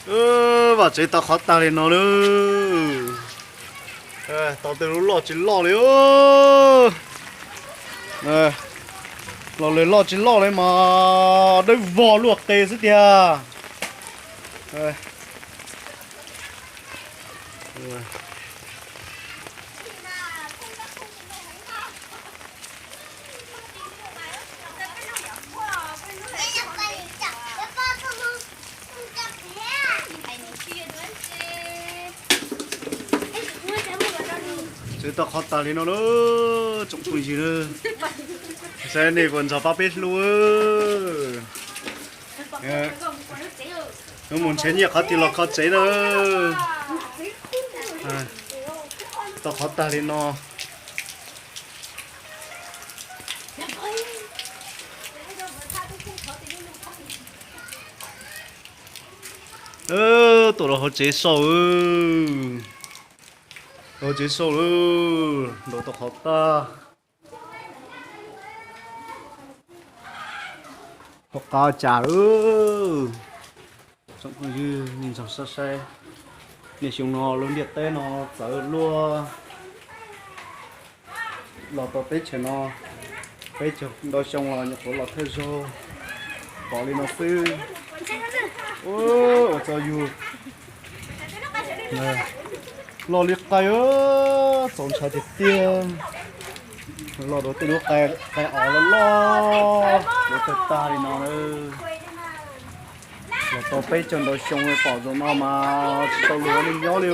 Vam tsev tau qhov tag li no lawm. Tau tej lub loj tsis loj li. Los lawm loj tsis loj li mas dawb vog luaj qe xwb tiag. Tsev tau qhov tag li no lawm tsoom phooj ywg. Saib nej puas nrog pab peb hlub. Wb mus nrhiav nyiaj qhov twg los kho tsev na. Tau qhov tag li no. Tuaj rau hauv tsev sau. Hauv tsev sau lawm, ntaus tau qhov tag. Hauv qab cas lawm. Tsoom phooj ywg nej nrog saib saib, niaj xyoo no lub ntiaj teb no txawv luaj. Los tau teb chaws no, peb caug ntau xyoo los nyuam qhuav los thawj zaug, pom li no xwb. Ua tsaug yug, loj li qe, txaus ntshai tiag tiag. Loj dua tej lub qe os loj loj, loj tag tag li no. Los tau peb caug ntau xyoo pom zaum no mas tsis tau luag li nyob li.